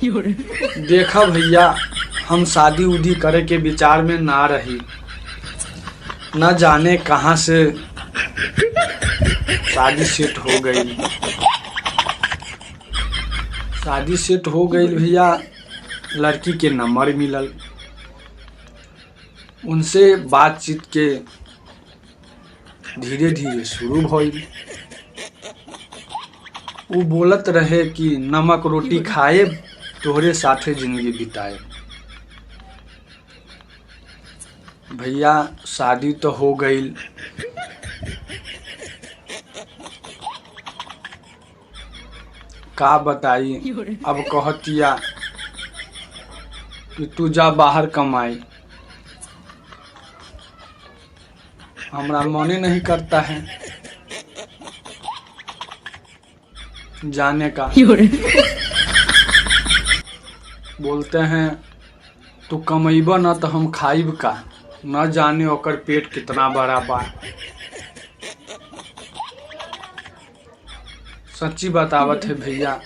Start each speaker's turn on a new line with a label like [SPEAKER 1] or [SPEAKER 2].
[SPEAKER 1] देखा भैया, हम शादी उदी करे के विचार में ना रही। न जाने कहाँ से शादी सेट हो गई। शादी सेट हो गई भैया, लड़की के नंबर मिलल, उनसे बातचीत के धीरे धीरे शुरू भइल। उ बोलत रहे कि नमक रोटी खाए, तोहरे साथे जिंदगी बिताए। भैया शादी तो हो गई, का बताई। अब कहतिया कि तू जा बाहर कमाई, हमरा मने नहीं करता है जाने का। बोलते हैं तू कमैब न तो हम खाइब का। न जाने ओकर पेट कितना बड़ा बा। सच्ची बतावत है भैया।